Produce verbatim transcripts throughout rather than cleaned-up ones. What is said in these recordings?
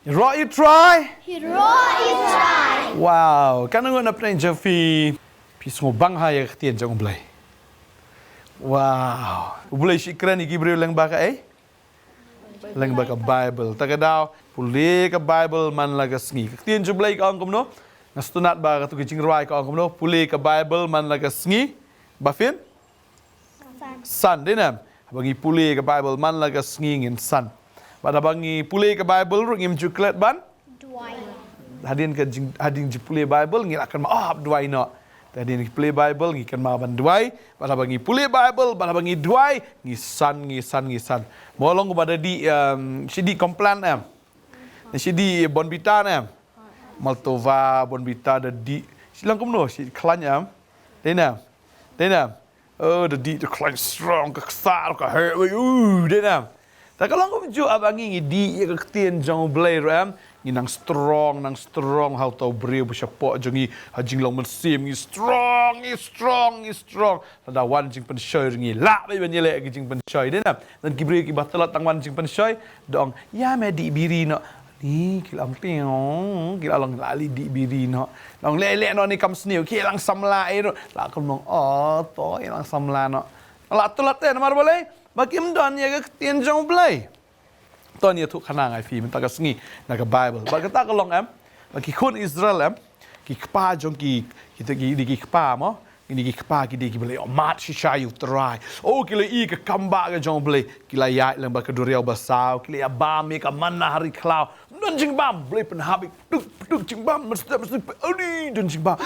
Hiroh ïa u Trai. Hiroh ïa u Trai. Wow, katno ngut na pdeng jong phi phi sngewbang ha ïa ka ktien jong U Blei? Wow. U Blei shi kren ïa ki briew lyngba kaei? Lyngba ka Bible. Ta ka daw, pule ka Bible man la ka sngi. Ka ktien jong U Blei ka ong kumno? Nga sngewtynnat ba katu ka jingrwai ka ong kumno? Pule ka Bible man la ka sngi. Ba phin? San, dei ne em? Haba ngi pule ka Bible man la ka sngi ngin san. Bad haba ngi pule ka Bible ruh ngim ju klet ban? Duwai. Hadien ka jing, hadien jingpule Bible ngi lah kynmaw, oh, hap duwai noh. Te hadien ngi pule Bible ngi kynmaw ban duwai. Bad haba ngi pule Bible, bad haba ngi duwai, ngi san, ngi san, ngi san. Mo long ba da dih, em, shi dih Complan em. Shi dih Bournvita em. Maltova, Bournvita da dih. Shi long kumno, shi khlaiñ em. Dei ne em? Dei ne em? Oh, da dih da khlaiñ strong, ka ksar, ka heh, wei, uh, dei ne em? Ta ka long kumjuh haba ngi ngi dih ïa ka ktien jong U Blei ruh em. Ngi nang strong, nang strong, ha uta u briew ba shapoh jong ngi, ha jinglong mynsiem, ngi strong, ngi strong, ngi strong. Lada wan jingpynshoi ruh ngi lah beit ban ïaleh ka jingpynshoi, dei ne em? Don ki briew kiba tlot tang wan jingpynshoi, da ong, ïa me dih biri noh. Ni, ki la ong, tiong, ki la long la li dih biri noh. Long leh leh noh ni kam sniew, ki lang samla ei noh. La kum long, oh, to, i lang samla noh. La tlot te namar balei? Ba kim don ïa ka ktien jong U Blei. To ngin ïathuh khana ngai phi mynta ka sngi na ka Bible. Ba kata ka long em. Ba ki khun Israel em. Ki kpa jong ki, ki, ki, ki, ki kpa mo. Kine ki kpa ki dei kiba la ïoh mad shisha ïa U Trai. Oh, ki la i ka kam ba ka jong U Blei. Ki la ïaid lyngba ka duriaw basaw. Ki la ïa bam ïa ka manna ha ri khlaw. Don jingbam, Blei pynhap ïa, pduk, pduk jingbam, mynstep, mynstep, ani, don jingbam.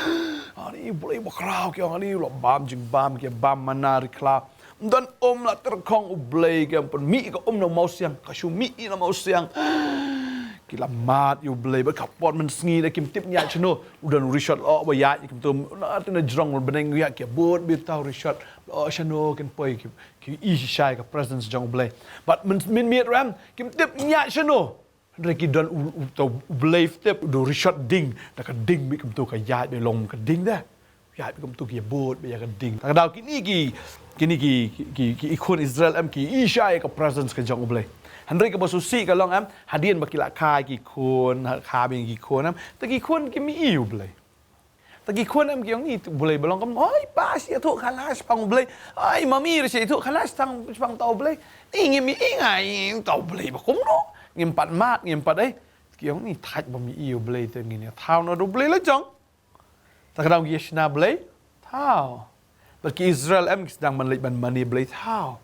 Ani, Blei bakhraw ki, ani, la bam jingbam, ki bam manna ha ri khlaw. Don um la tyrkhong U Blei ki pynmih ka um na mawsiang, ka shu mih na mawsiang. Ki la mad ïa U Blei, ba ka por mynsngi da kim tip ïaid shano, u don u rishot oh, ba ïaid kim tip, na te na jrong bneng ïa ki bud bita u rishot, oh, shano kin poi ki, ki i shisha ïa ka presence jong U Blei. Bad min, min miet rem, kim tip ïaid shano. Hynrei ki don u, u, to U Blei tip, u don rishot ding, da ka ding bit kumto ka ïaid beit long ka ding da. Ïaid bit kumto ki bud beit ïa ka ding. Ta ka daw kine ki, kine ki, ki, ki, ki khun Israel em ki i shisha ïa ka presence ka jong U Blei. Hynrei kaba sngewsih ka long em, hadien ba ki la kha ki khun, kha beit ki khun em, ta ki khun kim i U Blei. Ta ki khun em ki ong ni U Blei ba long kam, oi pa, shu ïathuh khalas shaphang U Blei. Oi mami, shu ïathuh khalas tang shaphang uta U Blei. Ni ngim i ngai uta U Blei ba kumno. Ngim pat mad, ngim pat ei. Ki ong ni thait ba mi i U Blei te ngin ïa thaw noh da U Blei la jong. Ta ka daw ngi ïa shna Blei thaw. Bad ki Israel em ki sdang ban leit ban mane Blei thaw.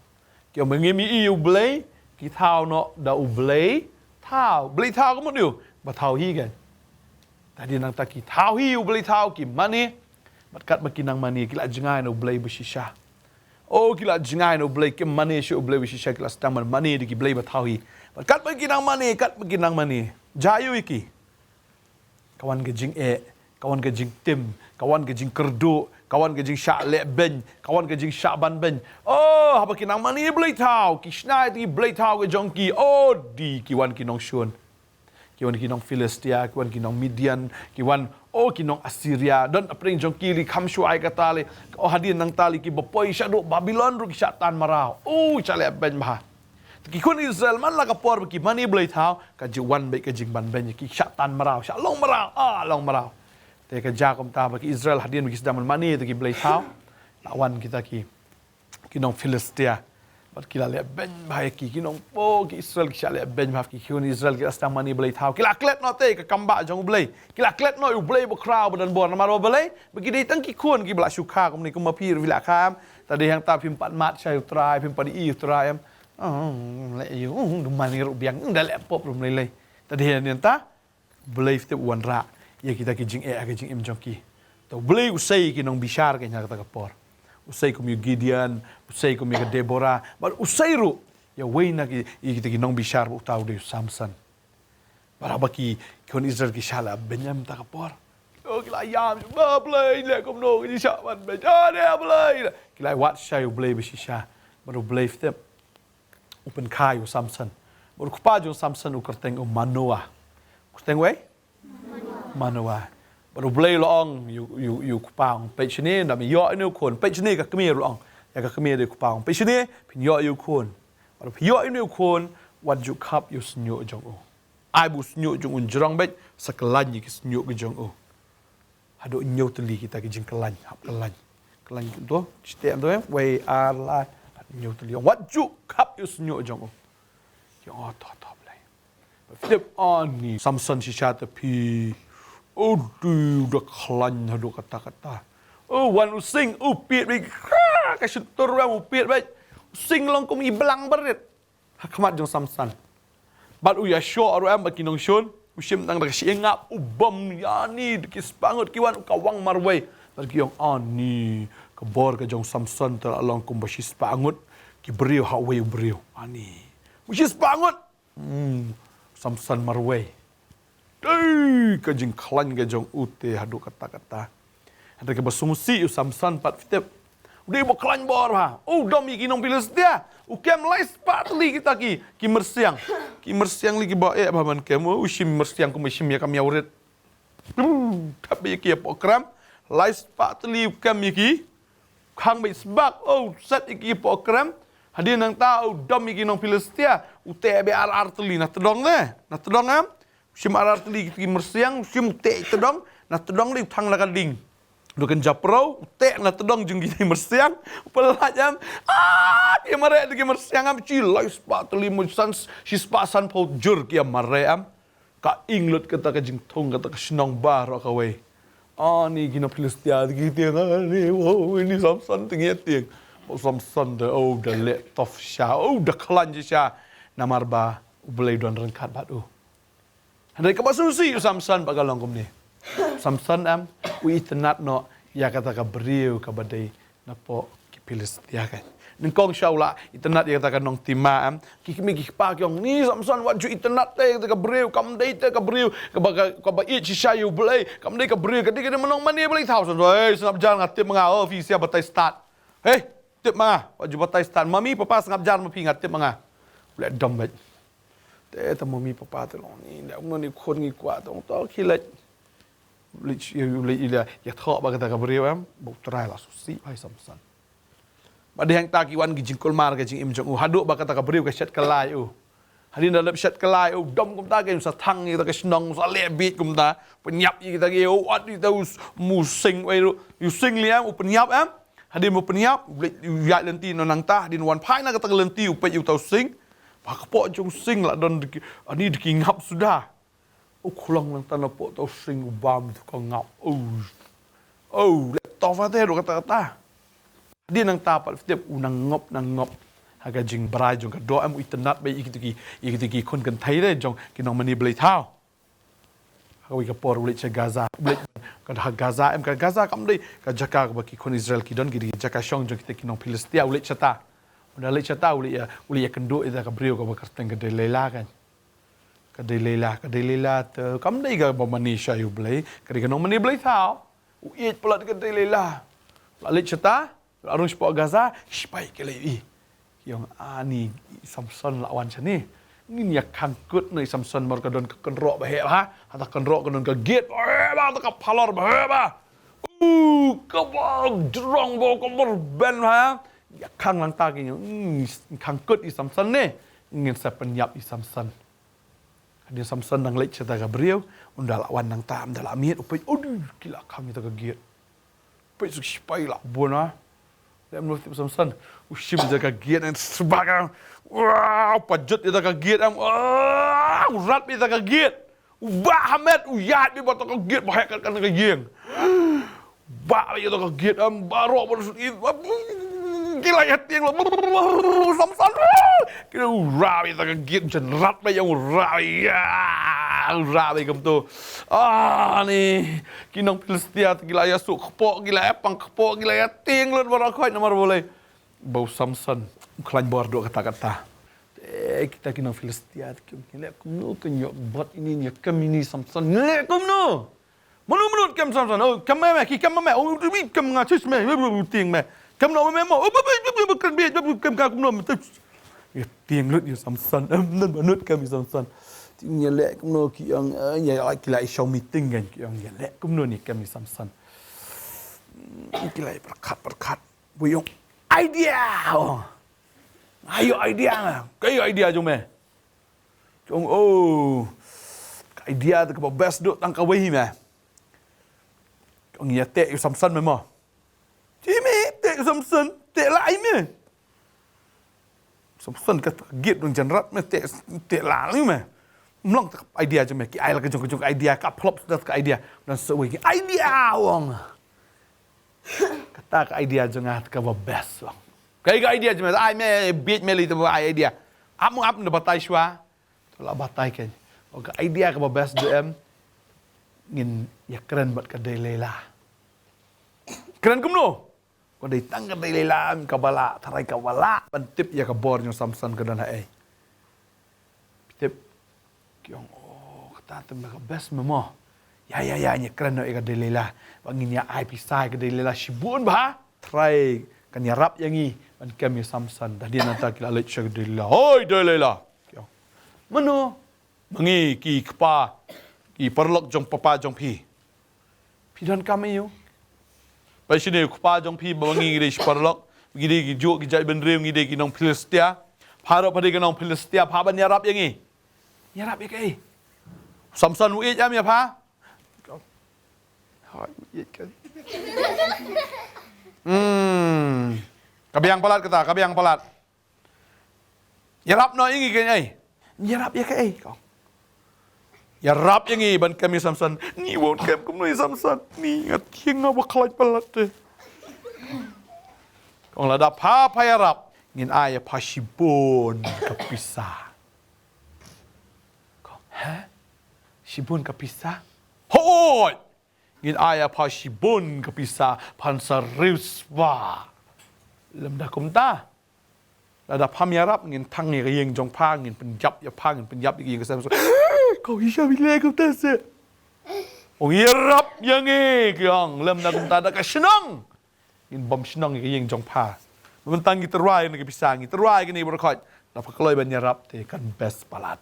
Ki ong ba ngim i U Blei, ki thaw noh da U Blei thaw. Blei thaw ka mut ïa u ba thaw hi kan. Te hadien nangta ki thaw hi U Blei thaw ki mane. Bad katba ki nang mane ki la jngai na U Blei ba shisha. Oh, ki la jngai na U Blei, kim mane shuh U Blei ba shisha, ki la sdang ban mane da ki blei ba thaw hi. Bad katba ki nang mane, katba ki nang mane, jia ïa u ïa ki. Ka wan ka jingeh, ka wan ka jingtim, ka wan ka jingkyrduh, ka wan ka jingshah leh beiñ, ka wan ka jingshah ban beiñ. Oh, haba ki nang mane blei thaw, ki shna ïa ki blei thaw ka jong ki, oh, dei ki wan ki nongshun. Ki wan ki nong Philistia, ki wan ki nong Midian, ki wan, oh, ki nong Assyria. Don hapdeng jong ki lei kham shuh ai kata lei. Oh, hadien nangta lei kiba poi shaduh Babilon ruh ki shah tan mraw. Oh, shah leh beiñ bha. Te ki khun Israel man la ka por ba ki mane blei thaw, ka ju wan beit ka jingban beiñ, ki shah tan mraw, shah long mraw, ah, long mraw. Te ka jia kumta ba ki Israel hadien ba ki sdang ban mane te ki blei thaw, la wan kita ki, ki nong Philistia. Bad ki la leh beiñ bha ïa ki, ki nong, oh, ki Israel ki shah leh beiñ bha, ki khun Israel ki la sdang mane blei thaw. Ki la klet noh te ka kam ba jong U Blei. Ki la klet noh ïa U Blei bakhraw ba don bor, namar ba balei? Ba ki dei tang ki khun kiba la shu kha kumne, kumba phi ruh phi la kha em. Ta dei hangta phim pat mad sha ïa U Trai, phim pat i ïa U Trai em. Oh, leh ïa u, oh, du mane ruh biang, da leh pop ruh ym lei lei. Ta dei hangta, Blei tip u wanrah ïa kita ki jingeh ha ka jingim jong ki. Ta Blei u sei ki nongbishar ka ïa kata ka por. U sei kum ïa u Gideon, u sei kum ïa ka Deborah, bad u sei ruh ïa uwei na ki, ïa kita ki nongbishar, ba uta u dei u Samson. Bad haba ki khun Israel ki shah leh beiñ em ta ka por, oh, ki la ïam, ba Blei, leh kumno, ki shah ban beiñ, ah, ne Blei. Ki la wad sha ïa U Blei ba shisha. Bad U Blei tip u pynkha ïa u Samson. Bad u kpa jong u Samson u kyrteng u Manoah. U kyrteng uei? Manoah. Bad U Blei u la ong ïa u, ïa u, ïa u kpa, ong, peit shane, ynda me ïoh ïa une u khun, peit shane, ka kmie ruh la ong ïa ka kmie da u kpa, ong, peit shane, phin ïoh ïa u khun. Bad phi ïoh ïa une u khun, wat ju khap ïa u shñiuh jong u. ai ba u shñiuh jong u un jrong beit, sa kyllain ïa ki shñiuh ki jong u. Haduh hynñiew tylli kita ki jingkyllain, hap kyllain. Kyllain to, shiteng to, eh, wei ar lai, haduh hynñiew tylli. Wat ju khap ïa u shñiuh jong u. Ïa, oh, to, to, Blei. Ba tip ani, Samson shisha te phi. Aduh, u da kyllain haduh katta katta. Oh, wan u sing, u pit beit. Ka shyntur ruh em u pit beit. U sing long kum i blang barit ha khmat jong Samson. Bad u ïashoh ruh em bad ki nongshun, u shim tang da ka shyiap, u bam ïa ani da ki spah ngut ki wan, u kawang marwei. Bad ki ong ani, ka bor ka jong Samson te la long kumba shispah ngut ki briew ha uwei u briew. Ani, kumba shispah ngut. Hmm, Samson marwei. Dei, ka jingkyllain ka jong u te haduh katta katta. Hynrei kaba sngewsih u Samson pat, phi tip. U dei ba kyllain bor bha. U dom ïa ki nong Philistia. U kem lai spah tylli kita ki, ki myrsiang. Ki myrsiang lei kiba eh bha ban kem. U shim myrsiang kumba shim ïa ka miaw rit. Thep ïa ki hapoh krem. Lai spah tylli u kem ïa ki. Khang beit sbak, oh, set ïa ki hapoh krem. Hadien nangta u dom ïa ki nong Philistia, u teh beit ar ar tylli na tdong de. Na tdong em. U shim ar ar tylli ki myrsiang, u shim u teh tdong, na tdong de u thang na ka ding. Dukan japrau, u teh na tdong jong ki myrsiang, u pyllait em. Ah, ki mareh da ki myrsiang em, shi lai spah tylli mo san, shispah sanphew jur ki mareh em. Ka ing lut kata ka jingthung, kata ka shnong baroh kawei. Ani ki nong Philistia te ki tieng, ani, wow, ini Samson te ngi tieng. Oh, Samson te, oh, da leh tough shisha, oh, da kyllain shisha. Namar ba U Blei u don ryngkat bad u. Hynrei kaba sngewsih u Samson ba ka long kumne. Samson em, u itynnad noh ïa kata ka briew kaba dei napoh ki Philistia kan. Nyngkong shuwa u la itynnad ïa kata ka nong Timna em. Ki kmie ki kpa ki ong, ni Samson, wat ju itynnad te ïa kata ka briew, kam dei te ka briew kaba, ka, kaba ïeit shisha ïa U Blei, kam dei ka briew, ka dei, ka dei ka nongmane blei thaw. Samson, hei, sngap jar, nga tip ma nga, oh, phi ïa batai stad. Hei, tip ma nga, wat ju batai stad. Mummy, papa, sngap jar ma phi, nga tip ma nga. U leh dom beit. Te, te mummy papa te long ni, da kumno ni khun ngi kwah tong to khie leit. Leit ïa, leit ïa, ïathoh bad kata ka briew em, ba U Trai u la sngewsih bha ïa u Samson. Bad dei hangta ki wan ki jingkulmar ka jingim jong u, haduh ba kata ka briew ka shet kylla ïa u. Hadien da lep shet kylla ïa u, dom kumta kein, u sa thang ïa kata ka shnong, u sa leh bieit kumta, pynïap ïa kita ki, u wad ïa uta u s-, u sing, wei ruh, u sing lei em, u pynïap em. Hadien ba u pynïap, u leit, u ïaid lynti na u nangta, hadien wan phai na kata ka lynti, u peit ïa uta u sing. Ba ha kpoh jong u sing la don da ki, ani da ki ngap suda. U khlong nangta napoh uta u sing, u bam ïa uta ka ngap. Oh. Oh, leh tough te ruh katta katta. Hadien nangta pat, phi tip, u nang ngop, nang ngop ha ka jingbrai jong ka doh em, u itynnad bha ïa kita ki, ïa kita ki khun kynthei de jong ki nongmane blei thaw. Ha kawei ka por u leit sha Gaza. U leit ka ha Gaza em, ka Gaza kam dei ka jaka kaba ki khun Israel ki don, ki dei ka jaka shong jong kita ki nong Philistia, u leit shata. U da leit shata, u leit ïa, u leit ïakynduh ïa ka briew kaba kyrteng ka Delilah kan. Ka Delilah, ka Delilah te kam dei kaba mane shisha ïa U Blei, ka dei ka nongmane blei thaw. U ïeit palat ka Delilah. La leit shata, la rung shapoh Gaza, shipai ki la ïohi. Ki ong, ani, i Samson la wan shane. Ngin ïa khang kut noh i Samson, namar ka don ka kynroh ba heh bha. Hata kynroh ka don ka gate ba heh bha, hata ka phalor ba heh bha. U, kaba jrong bha, kaba rben bha. Ïa khang nangta ki ong, hmm, khang kut i Samson ne. Ngin sa pynïap i Samson. Hadien Samson dang leit shata ka briew, ynda la wan nangta, ynda la miet, u peit, aduh, ki la khang ïa kata ka gate. Peit, ki sipai la bun ah. Leh kumno, tip Samson, u shim ïa kata ka gate, em, sbak em. Wah, u pajut ïa kata ka gate em. Wah, u rat beit ïa kata ka gate. U bah ha met, u ïaid beit bad kata ka gate, ba heh katkan ka ïing. Bah ïa kata ka gate em, baroh, baroh, ki la ïa tieng la. Samson. Ki la, u rah ïa kata ka gate, jan rat beit ïa, u rah ïa. U rah beit kumto. Ah, ni. Ki nong Philistia, ki la ïa suk kpoh, ki la ïa pang kpoh, ki la ïa tieng lut baroh khoit namar balei. Ba u Samson u khlaiñ bor haduh katta katta. Te kita ki nong Philistia, ki ong, ngi leh kumno, kin ïoh bot ïa ini, ïa kem ïa ini Samson. Ngi leh kumno? Mano mano kem Samson? Oh, kem me, me, ki kem me, me. Oh, kem nga sis me, me, me, tieng me. Kem no me, me mo. Oh, be, be, kem, kem ka kumno me. Ïa tieng lut ïa Samson. Em, nan ba nud kem ïa Samson. Te ngi leh kumno, ki ong, eh, ïa, ki la ïa shong meeting kan. Ki ong, ngi leh kumno ngi kem ïa Samson. Hmm, ki la ïa pyrkhat, pyrkhat. Ba ïoh idea. Oh. Ai ïoh idea nga. Ka ïoh idea jong me. Jong, oh. Idea te kaba best duh tang kawei hi me. Ong ïa teh ïa u Samson me mo. Ji me teh ïa u Samson, teh lah ïa me. Samson ka git dong janrat me teh, teh lah ïa me. Mlong te ka idea jong me ki ai la ka jong ka jong ka idea ka flop suda ka idea. Dan sa wei ki idea ong. Kata ka idea jong nga kaba best ong. Kai ka idea jong me ai me bit me li te ba ai idea. Ap mu ap ne batai shwa. To la batai kein. Ong ka idea kaba best duh em. Ngin ïa kren bad ka Delilah. Kren kumno? Ko dei tang ka Delilah em kaba lah, tharai kaba lah ban tip ïa ka bor jong Samson ka don ha ei. Tip. Ki ong, oh, kata te me ka best me mo. Ïa, ïa, ïa, ngin ïa kren noh ïa ka Delilah. Ba ngin ïa ai pisa ïa ka Delilah shibun bha. Tharai kan ïarap ïa ngi ban kem ïa u Samson. Te hadien nangta ki la leit sha ka Delilah. Hoi Delilah. Ki ong, mano? Ma ngi ki kpa, ki paralok jong papa jong phi. Phi donkam aïu? Peit shane u kpa jong phi ba ma ngi ngi dei shi paralok, ngi dei ki juh ki jaitbynriew, ngi dei ki nong Philistia. Pha ruh pha dei ki nong Philistia, pha ban ïarap ïa ngi. Ïarap ïa kaei? Samson u ïeit em ïa pha? Hooid, u ïeit ka. Hmm. Ka biang palat kata, ka biang palat. Ïarap noh ïa ngi kein ei. Ïarap ïa kaei? Ka ong, ïarap ïa ngi ban kem ïa u Samson. Ngi won't kem kumno ïa u Samson. Ngi nga tieng nga ba khlaiñ palat te. Ka ong, lada pha pha ïarap ngin ai ïa pha shibun ka pisa. Ka ong, ha? Shibun ka pisa? Hooid. Ngin ai ïa pha shibun ka pisa, phan sa riewspah. Lymda kumta, lada pham ïarap ngin thang ïa ka ïing jong pha, ngin pynïap ïa pha, ngin pynïap ïa ka ïing ka sem. Ko hi sha bile kumta se. Ong ïarap ïa ngi, ki ong, lymda kumta da ka shnong. Ngin bom shnong ïa ka ïing jong pha. Mynta ngi tyrwa ïa ka pisa, ngi tyrwa ïa kane baroh khoit. Da pha kloi ban ïarap te kan best palat.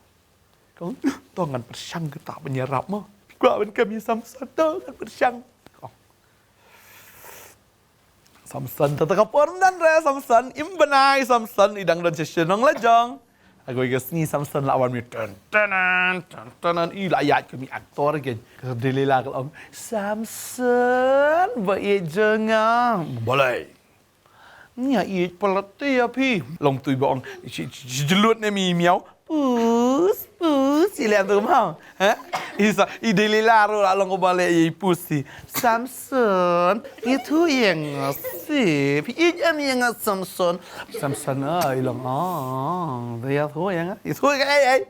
Ka ong, to ngan pyrshang kata ban ïarap mo. Phi kwah ban kem ïa u Samson, to ngan pyrshang. Ka ong, Samson, ta ta ka por ym don re Samson, im bnai Samson, i dang don sha shnong la jong. Hagoi ka sngi Samson la wan mih, ten tenen, ten tenen, i la ïaid kum i actor kein. Ka Delilah ka la ong, Samson, ba ïeit jong nga. Balei? Nga ïeit palat te ïa phi. Long tu i ba ong, shi, shi, shi jylliew ne mi miaw. Pus, pus, i leh tu mo. Ha? I sa, i Delilah ruh la long uba leh ïa i pus hi. Samson, ïathuh ïa nga seh. Phi ïeit em ïa nga Samson? Samson, ah, i long, ah, ïathuh ïa nga. Ïathuh ïa nga, ei, ei.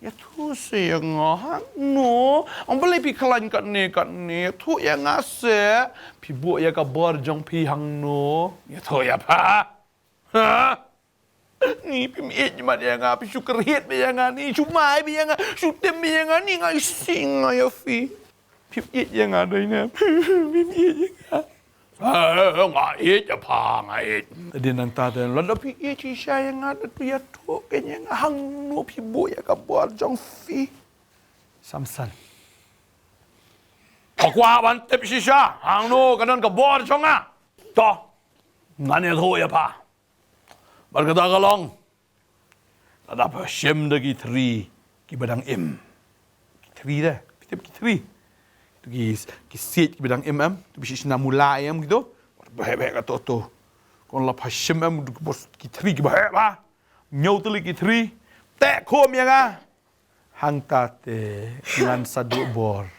Ïathuh seh ïa nga hangno? Ong balei phi khlaiñ katne katne? Ïathuh ïa nga seh. Phi buh ïa ka bor jong phi hangno? Ïathuh ïa pha. Ha? Ni phim ïeit mat ïa nga, phi shu kyrhied beit ïa nga, ni shu mai beit ïa nga, shu tim beit ïa nga, ni nga isih nga ïa phi. Phim ïeit ïa nga dei ne? Phim ïeit ïa nga? Eh, nga ïeit ïa pha, nga ïeit. Te dei nangta te, lada phi ïeit shisha ïa nga, da to ïathuh kein ïa nga hangno phi buh ïa ka bor jong phi. Samson. Pha kwah ban tip shisha hangno ka don ka bor jong nga? To, ngan ïathuh ïa pha. Bad kata ka long, lada pha shim da ki thri kiba dang im. Ki thri de, phi tip ki thri? Ki, ki siej kiba dang im em, to phi shim na mula em kito. Ba heh ba heh kato to. Kon la pha shim em, ki thri kiba heh ba. Ñiew tylli ki thri. Teh khum ïa nga. Hangta te ngan sa duh bor.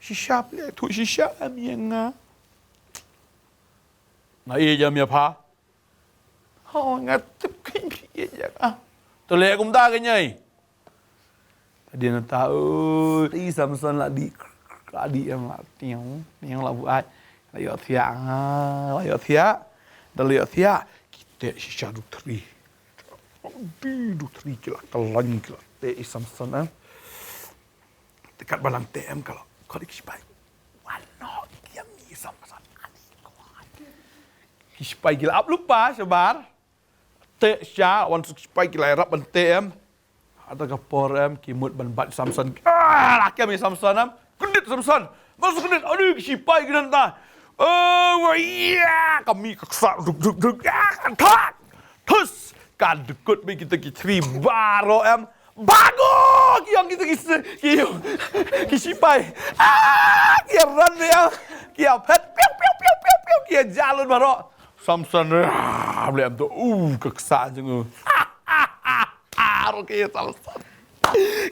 Shisha phi ïathuh shisha em ïa nga? Nga ïeit em ïa pha? Ho, nga tip kein phi ïeit ïa nga. To leh kumta kein ei. Te dei nangta, oi, i Samson la dih, la dih ïa nga, tieng, tieng la buaid. La ïohthiah, ah, la ïohthiah. Da la ïohthiah, ki teh shisha duk thri. Dih duk thri ki la khlaiñ ki la teh i Samson, eh. Te katba dang teh em ka la khot ïa ki shipai. Wan noh ïa ki Samson. Ki shipai ki la ap lypa shabar. Teh sha, wan suk shipai ki la ïarap ban teh em. Hata ka por em ki mut ban bat Samson. Ah, la kem ïa Samson em. Kyndit Samson. Masuk kyndit. Aduh, ki shipai ki nangta. Oh, wa ya, ka mih ka ksah duk duk duk. Ah, thak. Thus, ka dkut beit kita ki thri baroh em. Bago! Ki ong kita ki si-, ki ong, ki sipai. Ah! Ki ïa ran ïa. Ki ïa phet. Piu, piu, piu, piu, piu. Ki ïa jah lut baroh. Samson, ah, blem tu. Uh, ka ksa jong u. Ar ki Samson.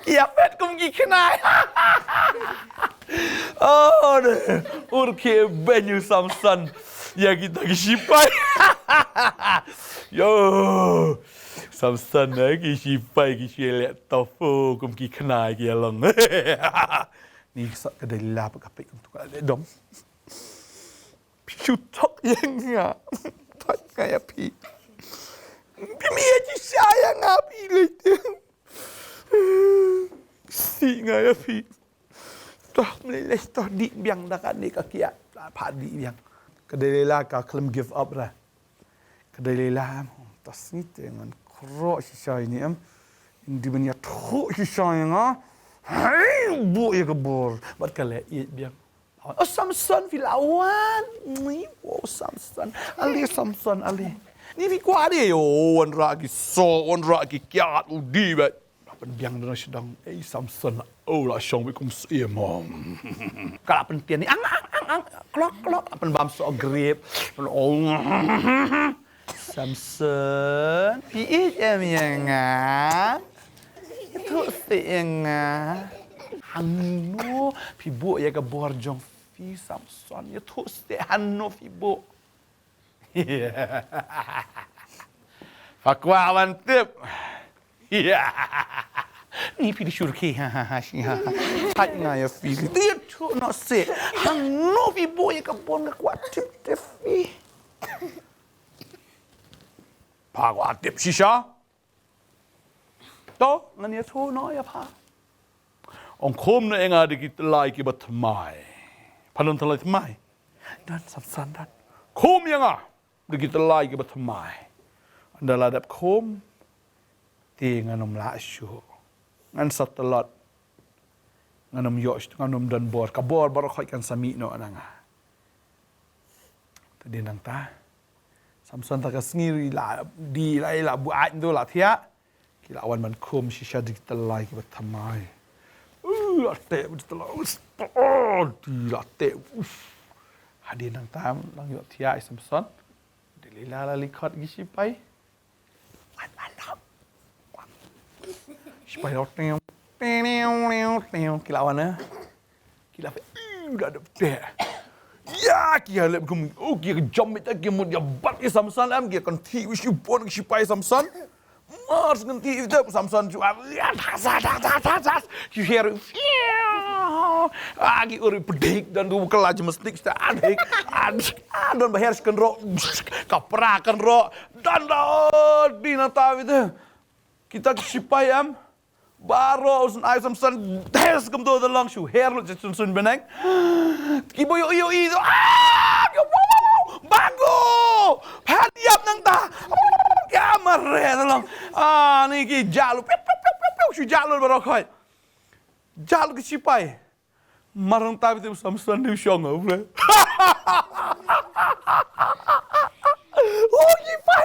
Ki ïa phet kum ki khnai. Oh, ne. Ur ki ben ïa u Samson. Ïa kita ki sipai. Yo. Samson, eh, ki sipai ki shu leh tofu kum ki khnai ki ïa long. Ni sa ka Delilah pat ka peit kum tu ka leh dom. Phi shu thok ïa nga. Thok nga ïa phi. Phi mih ïa shisha ïa nga phi leh. Sih nga ïa phi. Toh, mlei leh toh dih biang da kane ka kiad. Pha dih biang. Ka Delilah ka khlem give up ra. Ka Delilah em, ta sngi te ngan khroh shisha ïa ni em. Ynda ban ïathuh shisha ïa nga. Hei, buh ïa ka bor. Bad ka leh ïeit biang. Oh, Samson, phi la wan. Ni, oh, Samson. Ale, Samson, ale. Ni phi kwah de, oh, wanrah ki soh, wanrah ki kiad, u dih bad. La pynbiang da na sdang, ei Samson, oh, la shong bad kum siem. Ka la pyntian ni, ang, ang, ang, ang, klok, klok, la pynbam soh grep. Oh, Samson, phi ïeit em ïa nga? Ïathuh seh ïa nga. Hangno phi buh ïa ka bor jong phi Samson? Ïathuh seh hangno phi buh. Pha kwah ban tip. Ni phi di shurki. Thait nga ïa phi. Ïathuh noh seh. Hangno phi buh ïa ka bor, nga kwah tip tip phi. Pha kwah tip shisha. To, ngan ïathuh noh ïa pha. Ong khum noh ïa nga da ki tyllai kiba thymmai. Pha don tyllai thymmai? Don Samson don. Khum ïa nga da ki tyllai kiba thymmai. Ynda la dep khum, te ngan ym lah shuh. Ngan sa tlot. Ngan ym ïoh shuh, ngan ym don bor. Ka bor baroh khoit kan sa mih noh na nga. Te dei nangta. Samson ta ka sngi ruh i la, dei i la, i la buaid ndu la thiah. Ki la wan ban khum shisha da ki tyllai kiba thymmai. Uh, la teh da ki tyllai. Us, oh, dei la teh. Uf. Hadien nangta nang ïoh thiah i Samson. Delilah la leit khot ki sipai. Sipai la teng, teng, teng, teng, ki la wan, eh. Ki la, eh, da dep teh. Ïa, ki ïa leh kum, oh, ki ïa jam ita, ki mut ïa bat ïa Samson em, ki ïa kynthih, wish you born, ki sipai Samson. Mar shu kynthih ita, Samson shu, ah, ïa, tas, tas, tas, tas, tas. Ki her, ah, ki uri pedik, don tu kala gymnastik, sta, ah, dik, ah, ah, don ba her shu kynroh, ka pra kynroh, don, don, dei na ta ita. Kita ki sipai em. Baroh u syed Samson, des kumto da long shu her lut sha Samson bneng. Ki ba ïohi, ïohi to. Ah! Ki, wow, wow, wow! Bago! Phan ïap nangta. Ka mareh da long. Ah, ni ki jah lut. Piu, piu, piu, piu, piu. Shu jah lut baroh khoit. Jah lut ki sipai. Mar nangta bad u Samson u shong ha u blei. Oh, ki sipai.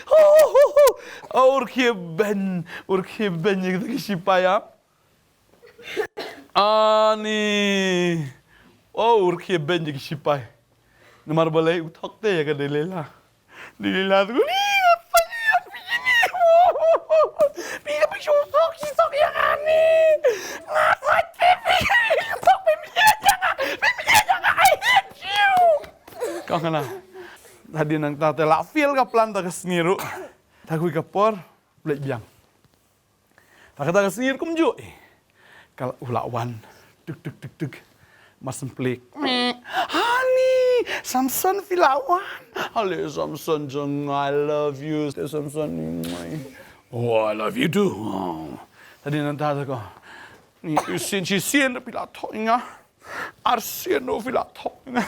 Oh, oh, oh, oh. Oh, ur khie beiñ, ur khie beiñ ïa ki sipai, ah. Ani. Oh, ur khie beiñ ïa ki sipai. Namar balei? U thok te ïa ka Delilah. Delilah tu ni, apa ni, apa ni? Pi, pi, shu thok, shu thok ïa nga ni. Nga thok te pi, shu thok pi, pi, ïa nga, pi, pi, ïa nga, I hate you. Kong kana. Hadien nangta te la fail ka plan ta ka sngi ruh. Ta kawei ka por, u leit biang. Ta kata ka sngi kumjuh, eh. Ka la, u la wan. Tuk, tuk, tuk, tuk. Mar shu plie. Honey, Samson phi la wan. Ale Samson jong nga, I love you. Samson. Oh, I love you too. Oh. Hadien nangta te ko. Ni sien, shisien phi la thok ïa nga. Arsien ruh phi la thok ïa nga.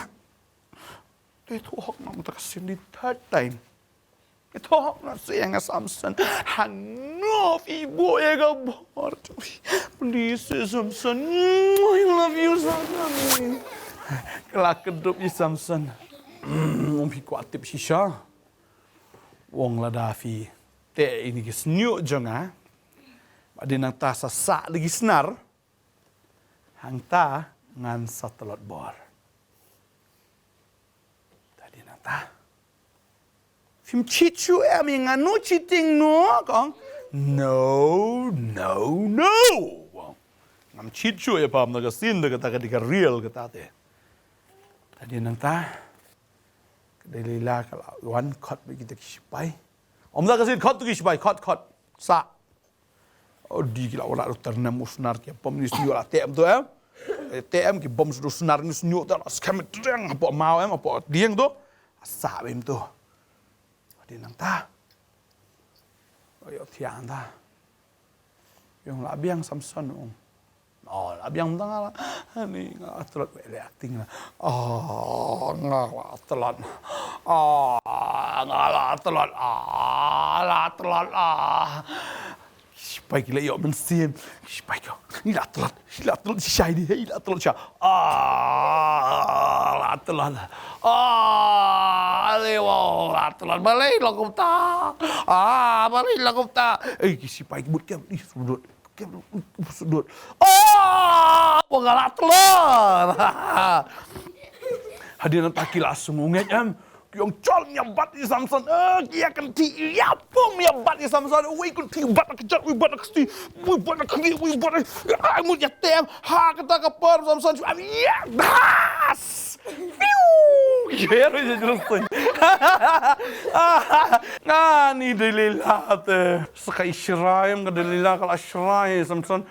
Te thoh hok na mynta ka sien, the third time. Te thoh hok na sien ïa nga Samson. Hangno phi buh ïa ka bor. Please, Samson. I love you, Samson. Ka la kdup ïa Samson. Ong phi kwah tip shisha. Ong lada phi teh ïa kine ki shñiuh jong nga. Hadien nangta sa sah da ki snar. Hangta ngan sa tlot bor. Hadien nangta. Phim cheat shuh em, ïa nga no cheating no, ka ong. No, no, no. Ngam cheat shuh ïa pha, mynta ka sien da kata ka dei ka real kata te. Hadien nangta. Ka Delilah ka la wan khot bad kita ki sipai. Ym da ka sien khot tu ki sipai, khot, khot. Sah. O di ki la wan la tyrnem u snar ki bom ni snyoh la tem tu em. Tem ki bom sdu snar ni snyoh tu la skhem treng hapoh maw em, hapoh dieng tu. Sah bem tu. Hadien nangta. Ïoh thiah nangta. Ïong la biang Samson ong. Oh, la biang tang la. Ani nga la tlot, wei le acting la. Oh, nga la tlot. Oh, nga la tlot. Ah, la tlot ah. Sipai ki la ïoh mynsiem. Sipai ki. Ni la tlot. Ni la tlot shai di. Hei la tlot sha. Ah, la tlot. Ah, ale wow, la tlot. Balei la kumta. Ah, balei la kumta. Eh, ki sipai ki mut kem. Ih, sudut. Kem sudut. Oh, wa nga la tlot. Hadien nangta ki la sngewngeit em. Ki ong chol ïa bat i Samson. Eh, ki ïa kynti ïa pum ïa bat i Samson. Wei kynti bat ka jat, wei bat ka sti. Wei bat ka kri, wei bat. Ai mut ïa tem. Ha kata ka por Samson shu am ïa. Das. Piu. Ïa ru ïa jrus tu. Ani Delilah te. Sa ka i shrai em ka Delilah ka la shrai Samson.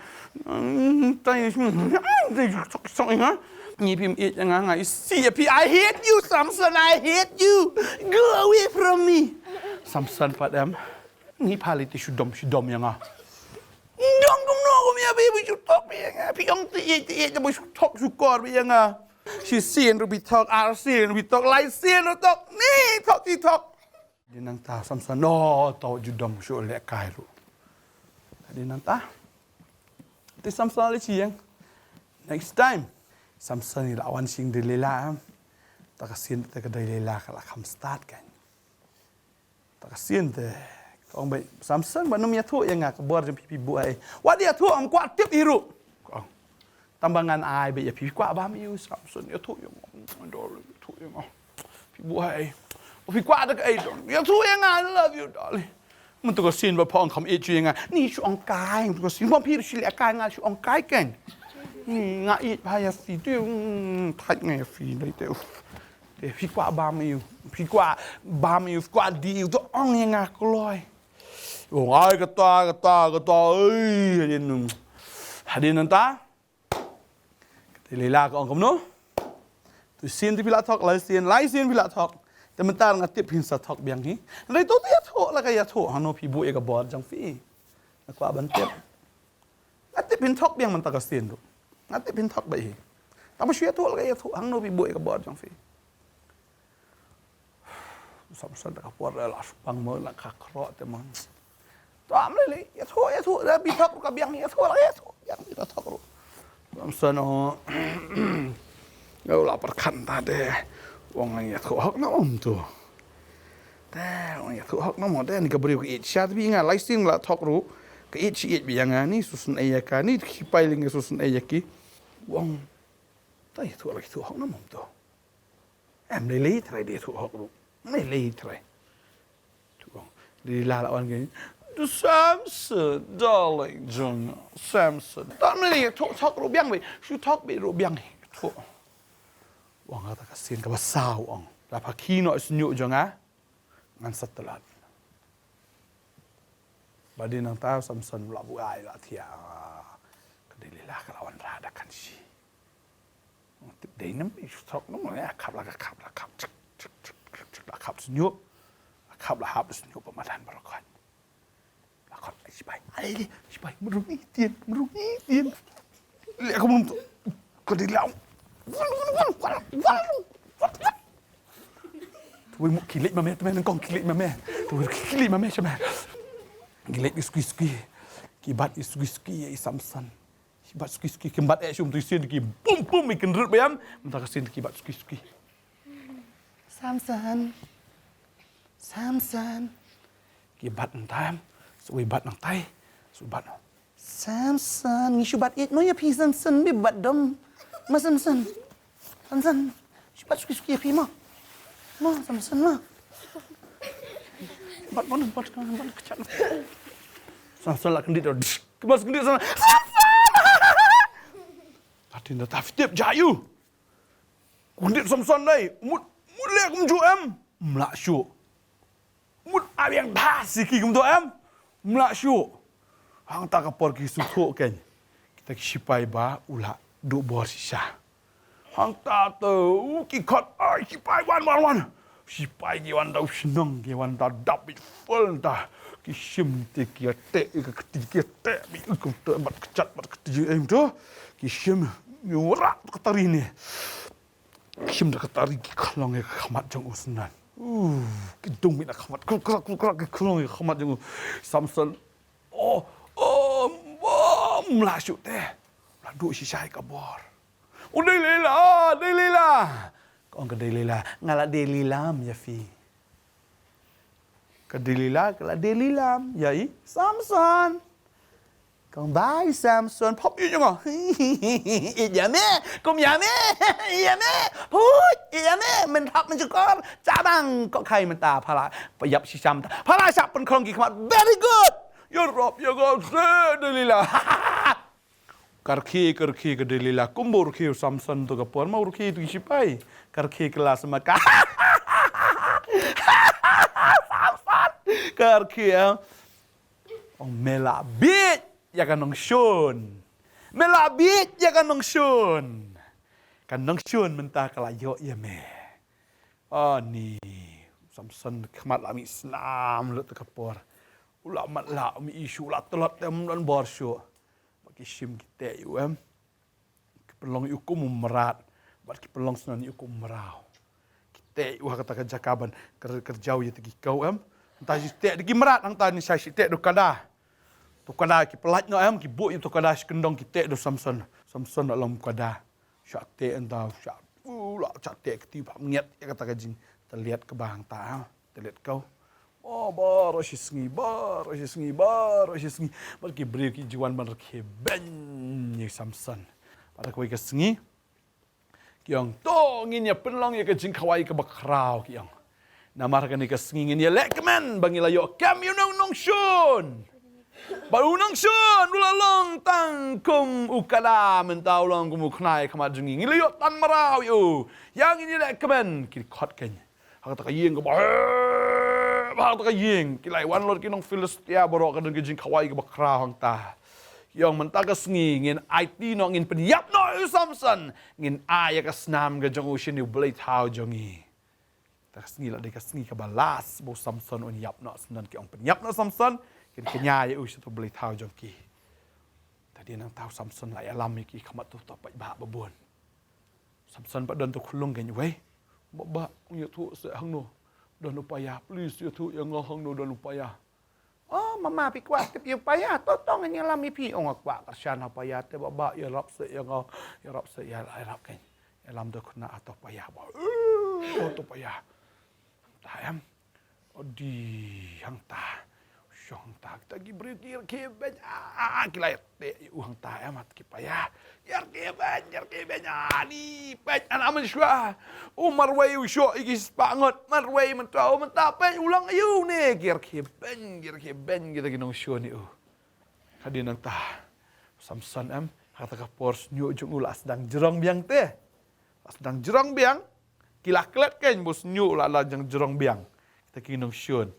Mm, tai, mm, tai, sok, sok, nga. Ngi phim ïeit ïa nga, nga isih ïa phi. I hate you, Samson, I hate you. Go away from me. Samson pat em. Ngi pha lei te shu dom, shu dom ïa nga. Dom, dom, no, kum ïa phi, phi shu thok phi ïa nga. Phi ong te ïeit, te ïeit, te phi shu thok, shu kor phi ïa nga. Shisien ruh phi thok, arsien ruh phi thok, laisien ruh thok. Ni, thok, ti thok. Hadien nangta Samson, no, to ju dom shu lehkai ruh. Hadien nangta. Te Samson la jieng. Next time. Samson i la wan sha Delilah. Ta ka sien te ka Delilah ka la kham stad kan. Ta ka sien te. Ka ong ba Samson ba nym ïathuh ïa nga ka bor jong phi phi buh ha ei. Wat ïathuh, ym kwah tip hi ruh. Ka ong. Tang ba ngan ai beit ïa phi, phi kwah bam ïa u Samson, ïathuh ïa nga. Darling, ïathuh ïa nga. Phi buh ha ei. Phi kwah da kaei, darling. Ïathuh ïa nga, I love you, darling. Mynta ka sien ba pha ong kham ïeit shuh ïa nga. Ni shu ong kai, mynta ka sien ba phi shu lehkai nga shu ong kai kan. Ni nga ïeit bha ïa phi tu, mm, thait nga ïa phi, dei te, uf. Te phi kwah bam ïa u. Phi kwah bam ïa u, phi kwah dih ïa u, to ong ïa nga kloi. Ong ai kata, kata, kata, ei, hadien, hadien nangta. Te Delilah ka ong kumno? Tu sien te phi la thok, lai sien, lai sien phi la thok. Te mynta nga tip phin sa thok biang hi. Hynrei to te ïathuh la ka ïathuh, hangno phi buh ïa ka bor jong phi. Nga kwah ban tip. Nga tip phin thok biang mynta ka sien ruh. Nga tip phin thok beit hi. Tang ba shu ïathuh la ka ïathuh, hangno phi buh ïa ka bor jong phi. Samson da ka por la shu pang mo la ka khroh te mo. To am lei lei, ïathuh, ïathuh, da phi thok ruh ka biang, ïathuh la, ïathuh, biang phi thok ruh. Samson o, nga la pyrkhat ta de, ong ïathuh hok na mo to. Te, ong ïathuh hok na mo de, ni ka briew ka ïeit sha te beit nga, lai sien la thok ruh, ka ïeit shi ïeit beit ïa nga, ni shu sngewsih ïa ka, ni ki pai lyngngoh shu sngewsih ïa ki. Ong, ta ïathuh la ïathuh hok na mo to. Em lei lei trai de thuh hok ruh. Lei lei trai. Thuh hok. Delilah la wan ke. Samson, darling jong nga. Samson. Tam lei thuh thok ruh biang beit. Shu thok beit ruh biang. Thuh. Ong kata ka sien kaba saw ong. La pha khie noh sniuh jong nga. Ngan sa tlot. Ba dei nangta Samson la buh ai la thiah. Ka Delilah ka la wanrah da kan shi. Tip dei nam, i shu thok nam, eh, khap la ka khap la khap, chik, chik, chik, chik, chik, la khap sniuh. La khap la hap sniuh ba madan baroh khot. La khot ai sipai. Ai, sipai, mrung i tien, mrung i tien. Leh ka mum tu. Ka Delilah. Wan, wan, wan, wan, wan, wan, wan. Tu wei mu ki leit ma me, tu me nang kong ki leit ma me. Tu wei ki leit ma me, sha me. Ki leit i suki suki. Ki bat i suki suki, i Samson. Ki bat suki suki, ki bat eh shum tu sien ki bum bum i kynrut biang, mynta ka sien ki bat suki suki. Samson. Samson. Ki bat nang tam, sui bat nang tai, sui bat nang. Samson, ngi shu bat ïeit mo ïa phi Samson, bi bat dom. Ma Samson. Samson. Shu bat suki suki ïa phi mo. Mo Samson mo. Bat mo, bat mo, bat mo. Samson la kyndit. Ki mas kyndit Samson. Samson! Hatin da ta tip jai ïa u. Kyndit Samson dei. Mut, mut leh kumjuh em. Mlah shuh. Mut abiang bha siki kumto em. Mlah shuh. Hangta ka por ki sngewthuh kein. Kita ki sipai ba u la duh bor shisha. Hangta te u ki khot, ai sipai wan wan wan. Sipai ki wan da u shnong ki wan da dap bit full ta. Ki shim te ki teh ka kti ki teh bit kumto bad kjat bad kti em to. Ki shim ngi wrak ka tari ne. Shim da ka tari ki khlong ïa ka khmat jong u Samson. Uh, ki dung bit na khmat, kruk krak kruk krak ki khlong ïa ka khmat jong u Samson. Oh, oh, oh, mlah shuh te. La duh shisha ïa ka bor. Oh Delilah, Delilah. Ka ong ka Delilah, nga la Delilah ïa phi. Ka Delilah, ka la Delilah ïa i Samson. Kong bai Samson, pop ïa nga. Ïa me, kum ïa me. Ïa me. Put, ïa me, men thap men jukor. Chabang kok khai mynta phala. Payap shisha mynta. Phala shap pynkhong ki khmat. Very good. Ïa rop ïa nga se Delilah. Karkhi karkhi ka Delilah. Kumba u rkhi u Samson tu ka por ma u rkhi tu ki sipai. Karkhi kelas ma ka. Samson. Karkhi ya. Ong me la bieit ïa ka nongshun. Me la bieit ïa ka nongshun. Ka nongshun mynta ka la ïoh ïa me. Ani Samson khmat la mih snam lut ka por. U la mat la mih shuh la tlot te mlon bor shuh. Ba ki shim ki teh ïa u em. Ki pynlong ïa u kum u mrad bad ki pynlong snan ïa u kum u mraw. Ki teh ïa u ha kata ka jaka ban kyrjaw ïa ta ki kew em. Hangta shi teh da ki mrad hangta ni sa shi teh da u kada. Tu kada ki pyllait noh em ki buh ïa tu kada shi kyndong ki teh da u Samson. Samson da long kada. Shah teh hangta shah u la shah teh kti ba ngiat ïa kata ka jingtylliat kaba hangta em. Tylliat kew. Oh, baroh shi sngi, baroh shi sngi, baroh shi sngi. Bad ki briew ki ju wan ban rkhie beiñ ïa Samson. Bad ha kawei ka sngi ki ong to ngin ïa pynlong ïa ka jingkhawai kaba khraw ki ong. Namar kane ka sngi ngin ïa leh kmen ba ngi la ïoh kem ïa u nongshun. Bad u nongshun u la long tang kum u kada mynta u long kum u khnai khmat jong ngi. Ngi la ïoh tan mraw ïa u. Ïa ngin ïa leh kmen ki khot keiñ. Ha kata ka ïing kaba heh, ha kata ka ïing ki la wan lut ki nong Philistia baroh ka don ka jingkhawai kaba khraw hangta. Ki ong mynta ka sngi ngin aiti noh ngin pynïap noh ïa u Samson. Ngin ai ïa ka snam ka jong u sha une u blei thaw jong ngi. Ta ka sngi la dei ka sngi kaba last ba u Samson un ïap noh Samson ki ong pynïap noh Samson. Kin kñia ïa u sha uto u blei thaw jong ki. Ta dei nangta u Samson la ïalam ïa ki khmat uto u paidbah babun. Samson pat don uto u khyllung keiñ uwei. Baba, ïathuh seh hangno don u paia, please ïathuh ïa nga hangno don u paia. Oh mama, phi kwah tip ïa u paia? To to ngin ïalam ïa phi. Oh nga kwah kyrshan ha u paia te baba, ïarap seh ïa nga. Ïarap seh, ïarap keiñ. Ïalam da khynnah ha uto u paia ba. Eh, uto u paia. Hangta em. Odi hangta. Shong hangta kita ki briew ki rkhie beiñ. Ah, ki la ïateh ïa u hangta em ha ki paia. Ïa rkhie beiñ, ïa rkhie beiñ. Ani peit ana mynshuwa. U marwei u shoh ïa ki spah ngut. Marwei mynta u mynta peit u long aïu ne. Ki rkhie beiñ, ki rkhie beiñ kita ki nongshun ïa u. Hadien nangta Samson em, ha kata ka por shñiuh jong u la sdang jrong biang te. La sdang jrong biang. Ki la klet keiñ ba u shñiuh la la jrong biang. Kita ki nongshun.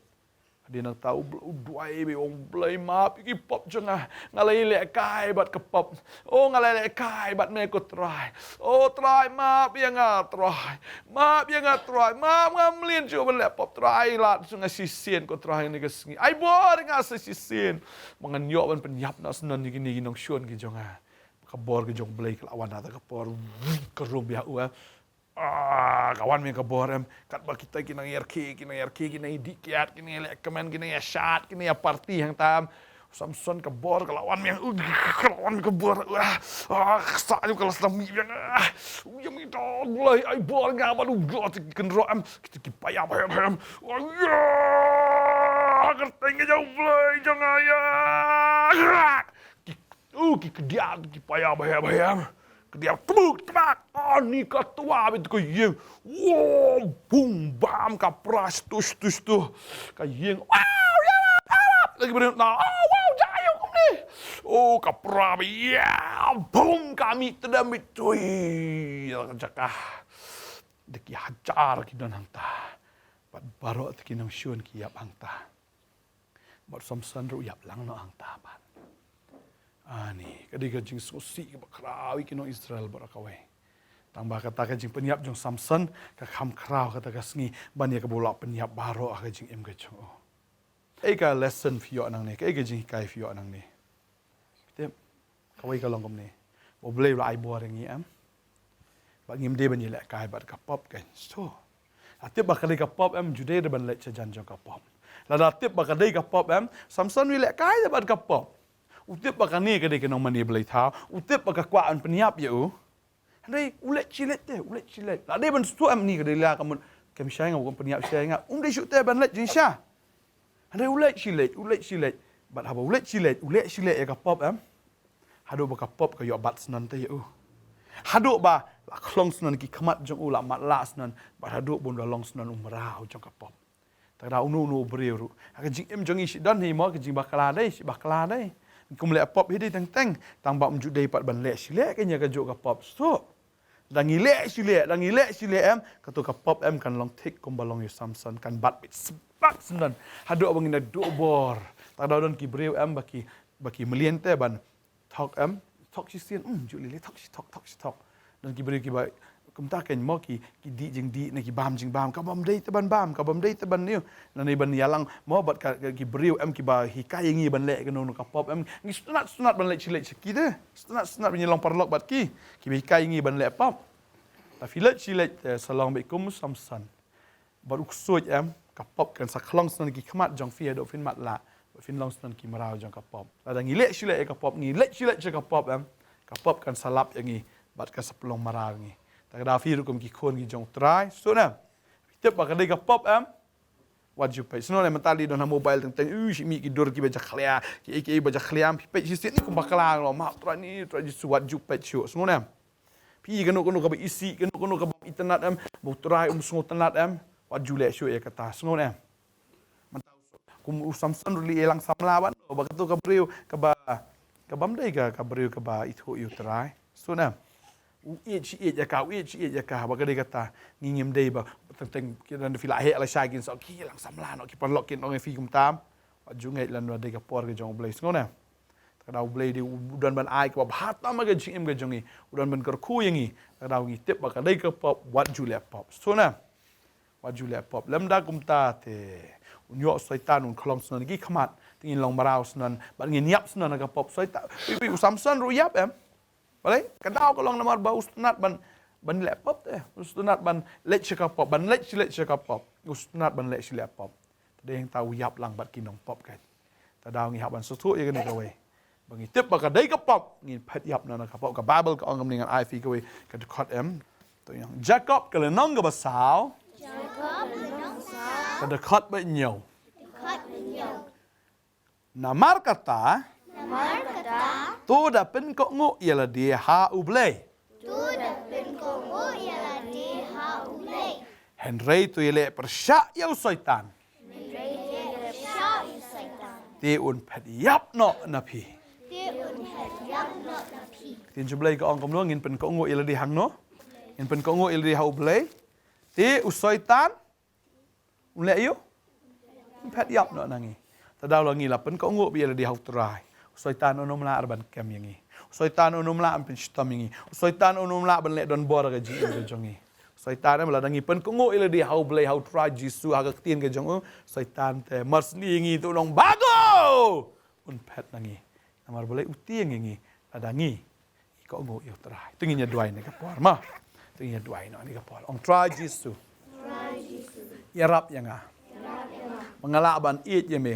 Hadien nangta u bl-, u duwai bad u ong Blei map ïa ki pop jong nga. Nga la ïalehkai bad ka pop. Oh nga la ïalehkai bad me ko Trai. Oh Trai map ïa nga Trai. Map ïa nga Trai. Map nga mlien shuh ban leh pop Trai lad shuh nga shisien ko Trai ne ka sngi. Ai bor ïa nga sa shisien. Ba ngan ïoh ban pynïap noh Samson ïa kine ki nongshun ki jong nga. Ka bor ka jong Blei ka la wan ha kata ka por. Ka rung biang u eh. Ah, ka wan biang ka bor em. Katba kita ki nang ïarkhie, ki nang ïarkhie, ki nang ïadih kiad, ki nang ïaleh kmen, ki nang ïashad, ki nang ïaparty hangta em. Samson ka bor ka la wan biang, uh, ka la wan ka bor, uh, ah, ka sah ju ka la sdang mih biang, ah, uh, ïa mih dog Blei, ai bor nga ba du bor ti kynroh em, kita ki paia ba em, em, uh, ïa, ka teng ka jong Blei jong nga ïa, ah, ki Oh, ki kdiah, ki paia, baia, baia. Kdiah, tbuk, tbak. Ani ka twa, bit ka ïing. Wow, bum, bam, ka pra, stu, stu, stu. Ka ïing. Wow, ya, wow, wow. Lagi beri na. Oh, wow, jaya, kum ni. Oh, ka pra, ya, bum, ka mi, tedam, bit, tui. Ya, ka jaka. Deki hajar ki don hangta. Bad baroh te ki nongshun ki ïap hangta. Bad Samson ruh ïap lang noh hangta pat. Ani, ka dei ka jingsngewsih kaba khraw ïa ki nong Israel baroh kawei. Tang ba kata ka jingpynïap jong Samson, ka kham khraw kata ka sngi, ban ïa kaba u la pynïap baroh ha ka jingim ka jong u. Ei ka lesson phi ïoh nangne, ka ei ka jinghikai phi ïoh nangne. Tip, kawei ka long kumne. Ba U Blei u la ai bor ïa ngi em. Ba ngim dei ban ïalehkai bad ka pop kan. So. La tip ba ka dei ka pop em, ju dei ban leit sha jan jong ka pop. Lada tip ba ka dei ka pop em, Samson u ïalehkai bad ka pop. U tip ba kane ka dei ka nongmane blei thaw. U tip ba ka kwah ban pynïap ïa u. Hynrei u leit shi leit te, u leit shi leit. La dei ban sngewthuh em, ni ka dei la ka mut kem shai nga, u kem pynïap shai nga. Um dei shuh te ban leit jingshisha. Hynrei u leit shi leit, u leit shi leit. Bad haba u leit shi leit, u leh shi leit ïa ka pop em. Haduh ba ka pop ka ïoh bat snon te ïa u. Haduh ba la khlong snon ki khmat jong u, la matlah snon. Bad haduh ba un da long snon u mraw jong ka pop. Te lada uno uno u briew ruh, ha ka jingim jong ngi shi don hi mo, ka jingbakla dei, shi bakla dei. Kum leh pop hi dei teng teng, tang ba um ju dei pat ban leh shi leh kane kajuh ka pop. So, da ngi leh shi leh, da ngi leh shi leh em, kato ka pop em kan long thik kumba long ïa u Samson, kan bat bit sbak snon. Haduh ba ngin da duh bor. Te lada don ki briew em ba ki, ba ki mlien te ban thok em, thok shisien, um, ju lei lei, thok shi thok, thok shi thok. Don ki briew kiba, kumta kan mo ki, ki dih jingdih, ne ki bam jingbam, ka bym dei te ban bam, ka bym dei te ban ïoh. Lane ban ïalang, mo bad ka, ka, ki briew em kiba hikai ïa ngi ban leh kano kano ka pop em, ngi sngewtynnat, sngewtynnat ban leit shi leit sha ki te. Sngewtynnat, sngewtynnat ban ïalong paralok bad ki, kiba hikai ïa ngi ban leh pop. Te phi leit shi leit, eh, sa long beit kum u Samson. Bad u ksuid em, ka pop kan sa khlong snon ki khmat jong phi haduh phin matlah, bad phin long snon ki mraw jong ka pop. Lada ngi leh shi leh ïa ka pop, ngi leit shi leit sha ka pop em, ka pop kan sa lap ïa ngi, bad kan sa pynlong mraw ïa ngi. Te lada phi ruh kum ki khun ki jong u Trai, sngewthuh em. Phi tip ba ka dei ka pop em, wat ju peit. Sngewthuh em, mynta lei don ha mobile teng teng, u shi mih ki dur kiba jakhlia, ki ei ki ei ba jakhlia, phi peit shisien ni kumba kla, lo ma u Trai ni, Trai Jisu, wat ju peit shuh. Sngewthuh em. Phi kano kano kaba isih, kano kano kaba itynnat em, ba u Trai um sngewtynnat em, wat ju leh shuh ïa kata, sngewthuh em. Kum u Samson ruh lei ïalang samla ban, ba kato ka briew kaba, ka bym dei ka, ka briew kaba ithuh ïa u Trai. Sngewthuh em. U ïeit shi ïeit ïa ka, u ïeit shi ïeit ïa ka, ba ka dei kata, ngi ngim dei ba, teng teng, ki don phi la heh la shai kin sa, ki ïalang samla noh, ki paralok kin ong ïa phi kumta. Wat ju ngeit lano dei ka por ka jong u Blei, sngewthuh em. Te lada u Blei dei u don ban ai kaba bha tam ha ka jingim ka jong ngi. U don ban kyrkhu ïa ngi. Te lada ngi tip ba ka dei ka pop, wat ju leh pop. Sngewthuh em. Wat ju leh pop. Lymda kumta te un ïoh Soitan un khlong snon ki khmat. Te ngin long mraw snon. Bad ngin ïap snon ha ka pop. Soitan. Phi, phi, u Samson ruh u ïap em. Balei? Ka daw ka long namar ba u sngewtynnat ban, ban leh pop te. U sngewtynnat ban leit sha ka pop. Ban leit shi leit sha ka pop. U sngewtynnat ban leit shi leit pop. Te dei hangta u ïap lang bad ki nongpop kan. Te daw ngi hap ban sngewthuh ïa kane kawei. Ba ngi tip ba ka dei ka pop, ngin phet ïap noh na ka pop. Ka Baibl ka ong kumne, ngan ai phi kawei ka dkhot em. To ïa Jakob ka lynnong kaba saw. Jakob ka lynnong saw. Ka dkhot ba hynñiew. Dkhot ba hynñiew. Namar kata. Namar kata. To da pynkohnguh ïa lade ha U Blei. To da pynkohnguh ïa lade ha U Blei. Hynrei to ïaleh pyrshah ïa u Soitan. Hynrei to ïaleh pyrshah ïa u Soitan. Te un phet ïap noh na phi. Te un phet ïap noh na phi. Ktien jong U Blei ka ong kumno, ngin pynkohnguh ïa lade hangno? Ngin pynkohnguh ïa lade ha U Blei. Te u Soitan un leh ïa u? Un phet ïap noh na ngi. Te daw la ngi la pynkohnguh beit ïa lade ha u Trai, u Soitan un ym lah ban kem ïa ngi. U Soitan un ym lah ban pynshitom ïa ngi. U Soitan un ym lah ban leh donbor ha ka jingim ka jong ngi. U Soitan em, lada ngi pynkohnguh ïa lade ha U Blei, ha u Trai Jisu, ha ka ktien ka jong u, Soitan te mar sni ïa ngi, te un ong bago! Un phet na ngi. Namar balei? U tieng ïa ngi lada ngi, ngi kohnguh ïa u Trai. To ngin ïa duwai ne ka por ma. To ngin ïa duwai noh ne ka por. Ong Trai Jisu. Ïarap ïa nga. Ba nga lah ban ïeit ïa me.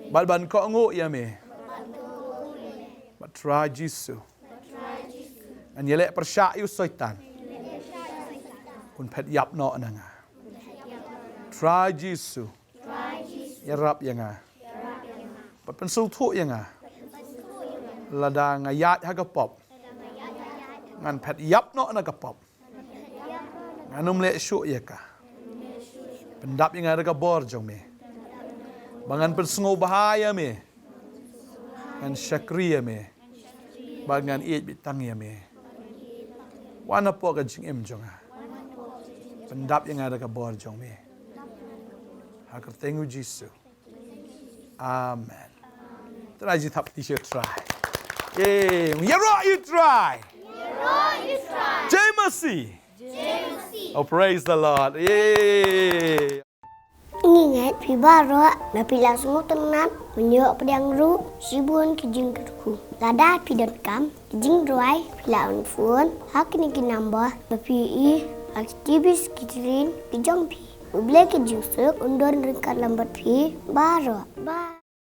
Bad ban kohnguh ïa me. Bad Trai Jisu, ngan ïaleh pyrshah ïa u Soitan. Un phet ïap noh na nga. Trai Jisu. Ïarap ïa nga. Bad pynsngewthuh ïa nga. Lada nga ïaid ha ka pop, ngan phet ïap noh na ka pop. Ngan ym leh shuh ïa ka. Pyndap ïa nga da ka bor jong me, ba ngan pynsngewbha ïa me, ngan shakri ïa me, ba ngan ïeit beit tang ïa me. Wan hapoh ka jingim jong nga, pyndap ïa nga da ka bor jong me. Ha ka kyrteng u Jisu. Amen. Trai ji thap ti shu trai. Yay. Ïaroh ïa u Trai. Jai Masi. Oh, praise the Lord. Yay. Ngi ngeit phi baroh ba phi la sngewtynnat, mynjur pdiang ruh shibun ki jingkyrkhu. Lada phi donkam ki jingrwai, phi lah ban phone ha kine ki number ba phi ïohi ha ki T V screen ki jong phi. U Blei ka jingsuk un don ryngkat lem bad phi baroh. Bye.